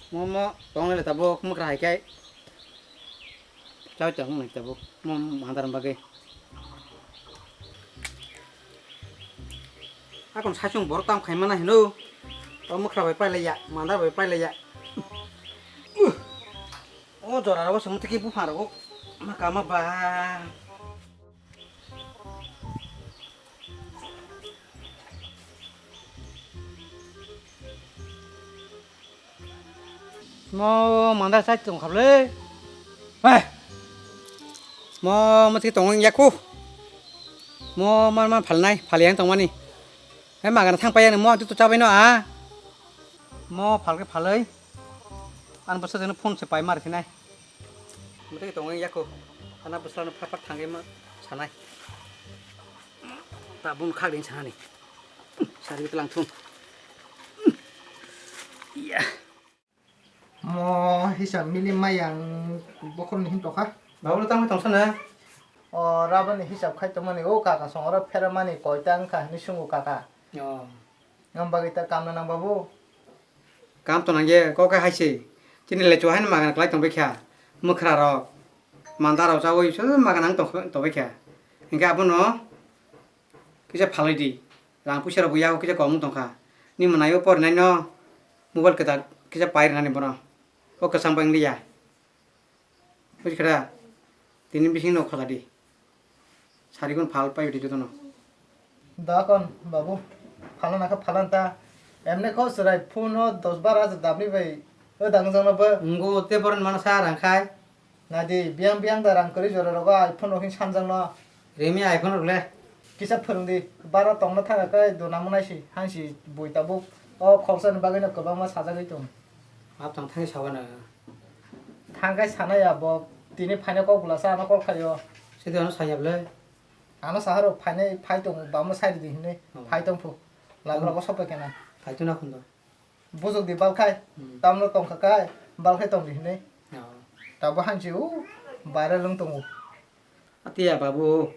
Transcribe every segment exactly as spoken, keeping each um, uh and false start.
Mo mo tong le tabuk mwkhra hai kai. Chao chao mo tabuk mo mandar bagwi. Akon saichung borok tam khai mana hino. O mwkhra bai pailaiya, mandar bai pailaiya. O jora rogo sumutiki buphang rogo. Ma kama ba. Mo mandar sai tong khablai. Hei. Mo mati tong yang yaku. Mo man man phalnai, phal yang tong mani. Hei magana thang pai yang mo tu chabai no a. Mo phalke phalai. An bwsajwkno phone se pai mar khinai. Mwtwi tongwi yako. Ana bwsano phar phar thangwi ma sanai. Tabun khagdin sanani. Sari tlang thung. Iya. Mo hisab mili mayang bokhorni hin tokha. Babu tangwi tongsana. O rabani hisab khai tongmani o kaka songora pheramani koita wngkha hinwi sungo kaka. Oh. Ngam bagwi ta kamna nang babu. Kam to nangye kok hai se. Chini lechu haino magana klai tongbai kha. Mwkhra rok. Manda rok chawi se magana ang tong tongbai kha. Hinkhe abono kisa phalai di. Rang puisa rok bo yago kisa kom tongkha. Ni mwnaio porinai no mobile kwtal kisa pai rwnani bono. O kwchang bai wng liya. Buji kha da? Tini bising no khoja di. Sari gun phal pai di jotono. Dakon babu, phalana kha phalan ta. Emne kho chwrai phone o dos bar hajar dabni bai o dang jang no bo. Ngo te boron mano sa rang khai. Nadi biang biang da rang kwrwi jora rogo iPhone rok hin sanjak no. Remi iPhone rok le. Kisa phwrwng di. Baro tongna thanga kai duna munai si hansi bui tabuk. O khorsa ni bagwi no kwbangma sajagwi tong. Hap tang thani sawa na. Thangkai sanai ya bo tini phaina kok bwlasa ano kok khaio. Sidi ano saya bwle. Ano saharo phainai phai tong bamno sai ridi hinwi Oh. Phai tong phu. Lamra Oh. Bo sopai kena. Phai tong na khundo. Bujok di balkhai. Hmm. Tamno tongkha kai balkhai tong di hinwi. Oh. Tabo hansi u bare lung tongo. Atiya babu,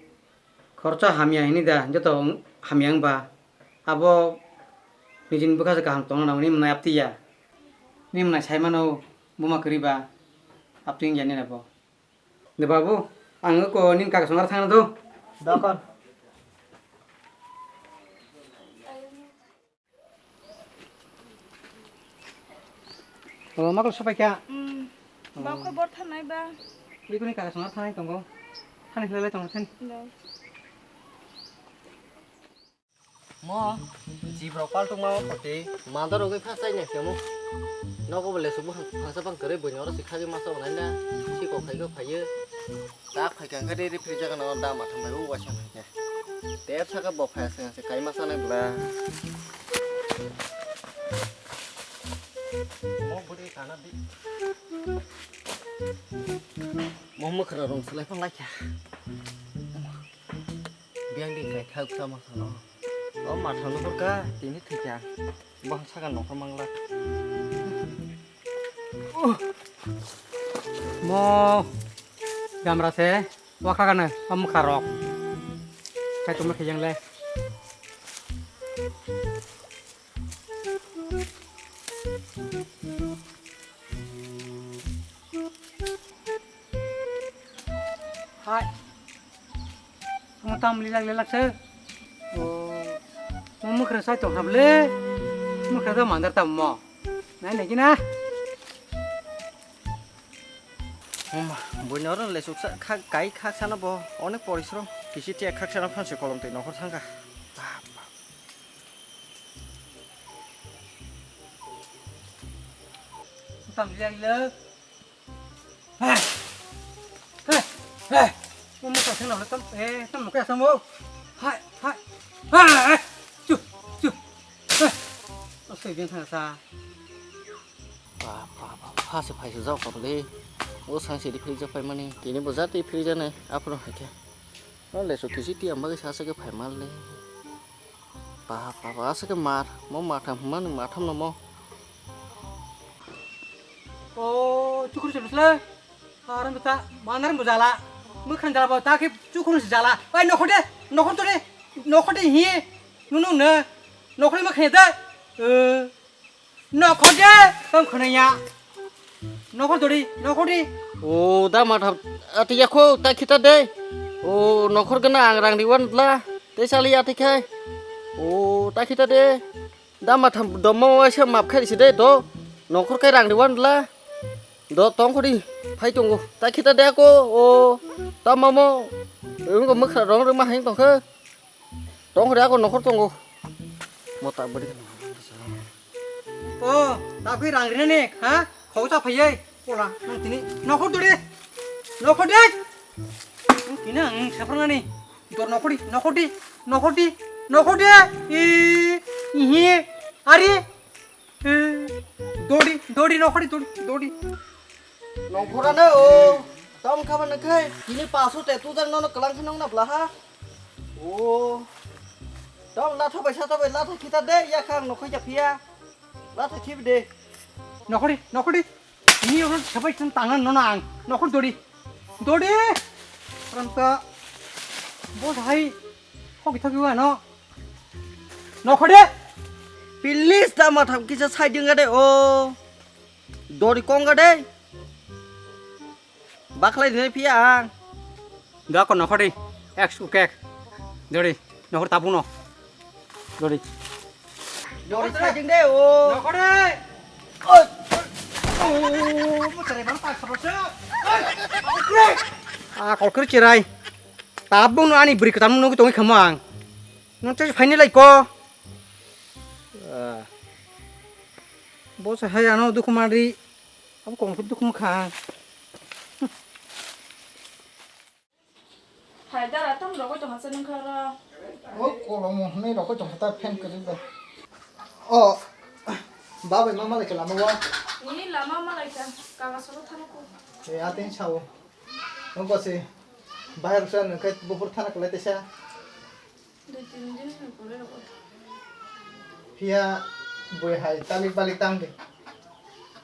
khoroksa hamya hini da, joto hamya wngba. Abo nijini bwkha se kaham tongna nango, nini mwnai aptiya. Nini mwnai sai mano, buma kwrwi ba, apti wngya nini abo. De babu, ang oko nini kaka songra thangna do. Dokon. O, makul sopai kha? Hmm. Oh. Bangkha bor thanai ba. Ikuni kaka songra thanai tongo. Thani khlai tongo thani. Do. Mo, jibrok paltung ma phote, mandar rogwi pha chai ne kemo. Nogo bole subu phangsa phang kwrwi buini oro sikha gwi masa onai na, si kok khai khe phaiyo. Tak phai kha khe re phri jaga no da ma tham bai o waisa phai khe. Ter saka bo phai se se kai masa nai bla. Mo budi kana di. Mo mukra rong selai phang lai kha. Biang di kai khak sama sano. O ma thang nukor ka tini thikya. Bang saka nokor mangla. Mo gamra se wakha gana o mukha rok. Kai tumla khiyang le. Hai. Omo tam lilak lilak se. O. Omo mukra sai tong hable. Mukra do mandar tam mo. Nai nai gina. Omo, buino oro lesuk sa khak kai khak sana bo. Onek porisrom. Kisi tia khak sana phansi kolom twi nokhor thangka. Bap, bap. Tam lilak lilak. Hai! Hai! Hai! Mo mo ka thang na tam, eh, tam mo ka sam mo. Hai! Hai! Hai! Chu! Chu! Hai! O soi bien thang sa. Ba, ba, ba, pha se phai se jao kam le. O sang se di phri ja phai mani. Tini bo ja twi phri ja nai. Aphuru hai khe. No le so kisi ti am bagwi sa se khe phai mal le. Ba, ba, ba, aswk khe mar. Mo matham hwnmani matham no mo. O, chukuru chukuru sle. Aram ta, manar mo jala. Mukhan jala bo, ta khe chukuru se jala. Oi, nokhode, nokhode, nokhode hi. Nunu ne. Nokhode mo khede. Eh. Nokhode, tam khonaya. Nokhor dori, nokhor di. O da matham ati yakho ta khita de. O nokhor gana ang rang riwan bla. Te sali ati khai. O ta khita de. Da matham dommo waisa map khai si de do. Nokhor kai rang riwan bla. Do tongkhori phai tongo. Ta khita de ko o ta mamo. Engko mukha rong rima hai tongkhe. Tongkhori ako nokhor tongo. Mota bari. O ta khui rang rinani ha? Khogsa phaiye. Kola nang tini nokhor dori. Nokhor de. Nang tini ang sapranani. Dor nokhori, nokhor di, nokhor di, nokhor di. I, ihi, ari. Eh, dori, dori, nokhori, dori, dori. Nongkhorano o, tom khaban nangkhai, tini paso te tujak nono kwlang khe nongna blaha. O, tom latha bai satha bai latha khita de, ya khang nokhoi ja phiya. Latha khib de. Nokhori, nokhori. Tini oro sabai chwng tangna nono ang. Nokhor dori. Dori. Ranta. Bo hai. Hoki thoki wa no. Nokhor de. Please ta matham kisa side nga de o. Dori kong ga de. Bakhlai dinai phiya ang. Da ko nokhor de. Ek su kek. Dori. Nokhor tabu no. Dori. Dori sajing de o. Nokhor de. Oi. O, mo cherai bang tak sabose. Oi. A kolkir cherai. Tabung no ani bri katam no tongi khamo ang. Nang te phaini lai ko. Ah. Bo sa hai ano dukhu mari. Abo kong dukhu kha. Hai, dara, tam rogoi tongha se nung kha ro. O kolomo hwnwi rogoi tongha ta fan kwrwi bai. O, babai ma malai khe lama o. Ni lama malai kha, kaga soro thana ko. E, ateng sao. Nung ko se, bahar sa nung khe buphur thana kwlai tesa. Dui tin din ni pore rogoi. Phiya bui hai talik balik tang di.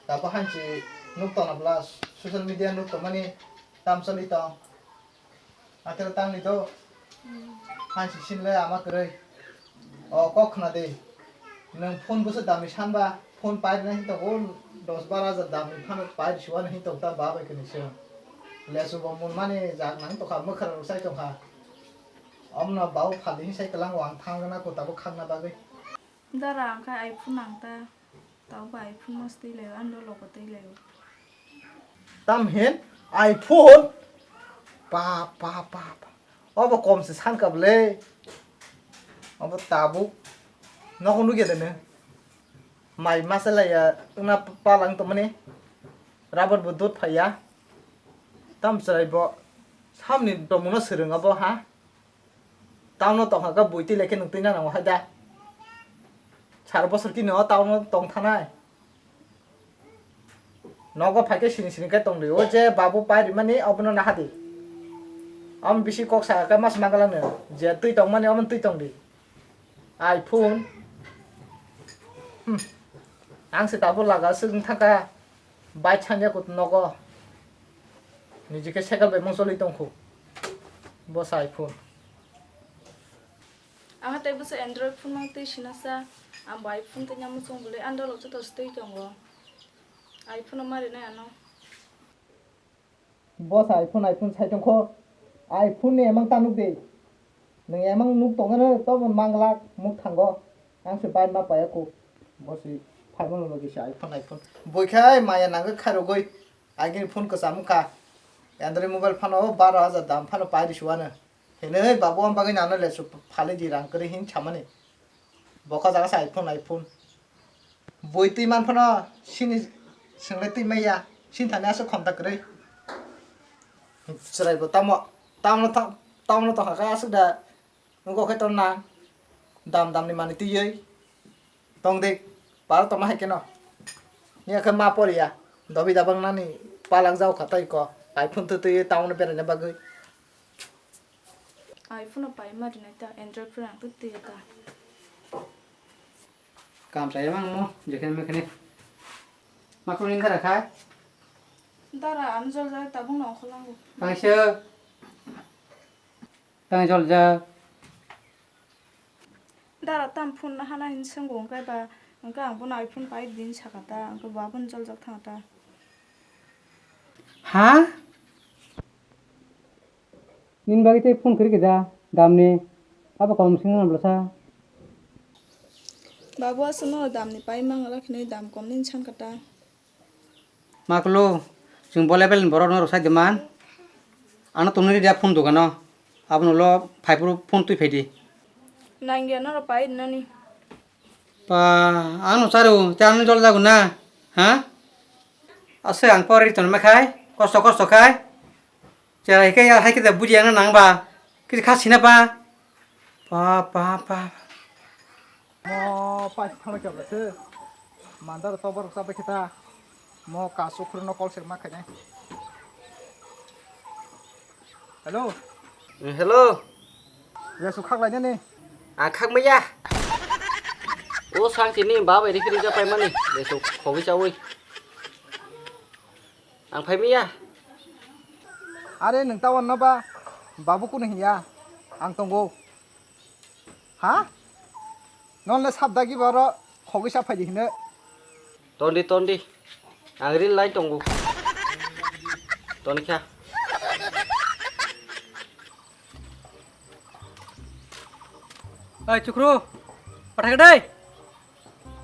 Tabo hanchi nuk tong na bla, social media nuk tong mani tam sali tong. Atero tangni do. Hansi sinle ama kwrwi. O kok khna di. Nwng phone bwswk damni sanba, phone pairina hinto o dos bar hajar damni phano pairi suwano hinto ta ba bai kwnwi se. Lesu bo mun mani jak nang tokha, mwkhra rok sai tongkha. Omno bau phali hin sai kwlango ang thangna ko tabo khangna bagwi. Dara ang khai iPhone nang ta. Tau bai phone mas twi lai, ando logo twi lai. Tam hin iPhone. Pa, pa, pa, pa. Obo kom se san ka bwle. Obo tabuk. Nogo nugya de ne. Mai masa laya wngna palang to mani. Rabar bo dot phaiya. Tam chwrai bo. Samni tomungno swrwng abo ha. Tauno tongkha khe bui twi lai khe nwng twi na nango hai da. Sar bosor kini o tauno tong thanai. Nogo phai khe sini sini khe tong di. O je babu pai rimani obono naha di. Am bisi kok sa khe mas mangalang no. Je twi tong mani omono twi tong di. iPhone. Hmm. Ang se tabuk laga swk wng thangkha. Bike sanya kut nogo. Niji khe cycle bai mung choli tongkhu. Bo sa iPhone. Ang tei bwsa Android phone mang twi sinasa. Ang bo iPhone twi nyamo chwng bwlwi ang dolok joto se twi tongo. iPhone no ma rinai ano. Bo sa iPhone, iPhone sai tongkho. iPhone ni emang ta nuk de. Nwng emang nuk tongano to manglak muk thango. Ang se bai ma paya kuk. Bo si phaimano logi se iPhone, iPhone. Boi khai maya nangwi khairogwi. Agini phone kwcham wngkha. Android mobile phano baro hajar dam phano pairi suwano. Hinwi babu am bagwi nano lesu phalwi di rang kwrwi hin samani. Bo kha jaga sa iPhone, iPhone. Bui twi man phano sini swnglai twi maya. Sini thani aswk khonta kwrwi. Chwrai bo tamo, tamo, tamo tongkha khe aswk da. Nugo khe tong nang. Dam dam ni manwi twiwi. Tong de, paro tongma hai keno. Ni khe ma poriya. Dobi dabang nani palak jau kha tai ko. iPhone tu twi town beraina bagwi. iPhone no pai ma rinai ta, Android phone ang tu twi ta. Kam saya mang mo, jekhne mekhne. Makro ni dara kha. Dara am jol jai tabung no kholang. Tangse. Tang jol ja. Dara tam phone na hana hin swngo, hwnkhe ba, hwnkhe ang bono iPhone pai din sakha ta, hwnkhe bo abono joljak thang ta. Ha? Nini bagwi tei phone kwrwi khe da, damni. Abo kolom singno bwlasa. Babu, aswkno damni pai mang, wngkha khe dam kom nini sankha ta. Maklo, chwng bo level ni borok no rwsai de man. Ano tongnai dia phone dogano. Abono lo phai phuru phone twi phai di. Nangya norok pai nani. Pa, ano charo, te ano jol jago na. Ha? Ase ang pori ton ma khai, kosto kosto khai. Chera hai khe, hai khe da buji ano nang ba. Kiri kha sina ba. Pa, pa, pa. Mo pai thangma kebla se. Mandar tobar sa ba kita. Mo kasu khuru no call se ma khai nai. Hello. Eh, hello. Ya su khak lai ne. Ang khak maya. O sang sini ba bai rikri ja pai mani. Lesu khogi chawi. Ang phai maya. Are nwng ta wanna ba. Babu kunu hiya. Ang tongo. Ha? Nonle sap dagi boro khogwi sa phaidi hino. Tondi, tondi. Ang ril lai tongo. Toni kha. Oi, chukru. Pathak dai.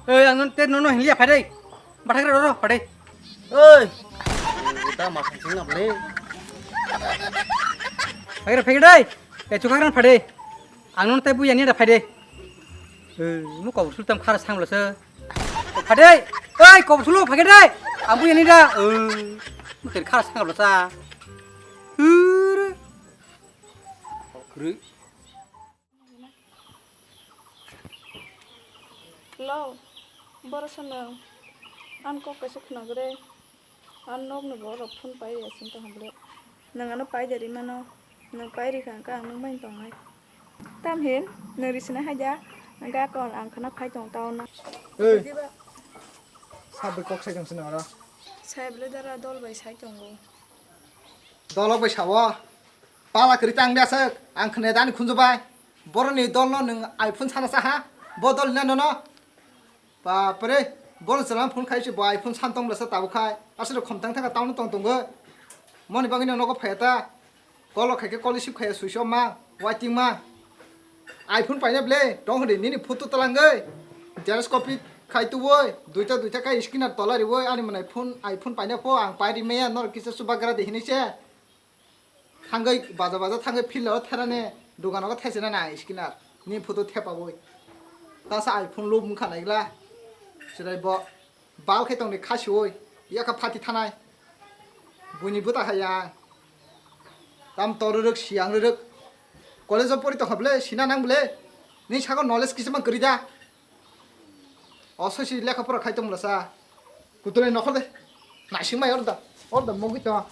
Oi, ang non te nono hinlia phai dai. Pathak ro ro phai dai. Oi. Uta ma thang sing na ble. Phai dai, phai dai. Te chukak ran phai dai. Ang non te buya ni da phai de. Eh, mu kobor sul tam khara sang lo se. Phai de. Oi, kobor sul phai de. Ang buya ni da. Eh, mu ter khara sang lo sa. Hur. Kri. Hello, boro sono. An kok kaisa khna gre. Ang nokni borok phone pai ya sing tong hwnle. Nwng ano pai de ri mano. Nwng pai ri kha ang nwng bai tongnai. Tam hin nwng ri sina haja. Ang ga kon ang khana phai tong tao na. Ei. Sabe kok sai tong sina ora. Sai bele dara dol bai sai tongo. Dolo bai sawo. Pala kri tang dia sek. Ang khne dan khunju bai. Boroni dol no nwng iPhone sana sa ha. Bo dol na no no. Bapre, bono chwla phone khai se bo iPhone san tong bwlasa tabuk khai. Aswk khomtang thangkha tamo tong tongo. Moni bagwi no nogo phaya ta. Kolo khai khe koli sip khai switch off ma, waiting ma. iPhone paina ble, tong hwdi nini photo twlangwi. Xerox copy khai tuwoi, duita duita khai scanner tola riwoi ani mwnai phone, iPhone paina pho ang pai ri maya norok kisa chubagra de hinwi se. Thangwi baja baja thangwi field o therani dogano thesina nai scanner ni photo thepabwi. Tasa iPhone lub wngkha naigla. Chwrai bo bal khe tongni khasiwi yakha phati thanai. Buini bwta hai ang. Tam tor rwrwk si ang rwrwk. College o pori tongkha ble sina nang ble. Ni sago knowledge kisa man kwrwi da. O sosi lekha pora khai tong bwlasa. Kutulai nokhor de. Naising mai orda. Orda mogwi to.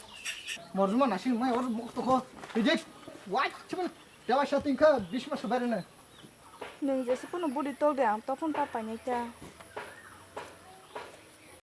Morjuma naising mai or mok to kho. Hidik. Wai chimon. Dewa shating kha bisma subarene. Nwng jesa phano budi tol de ang tophon ta painai ta.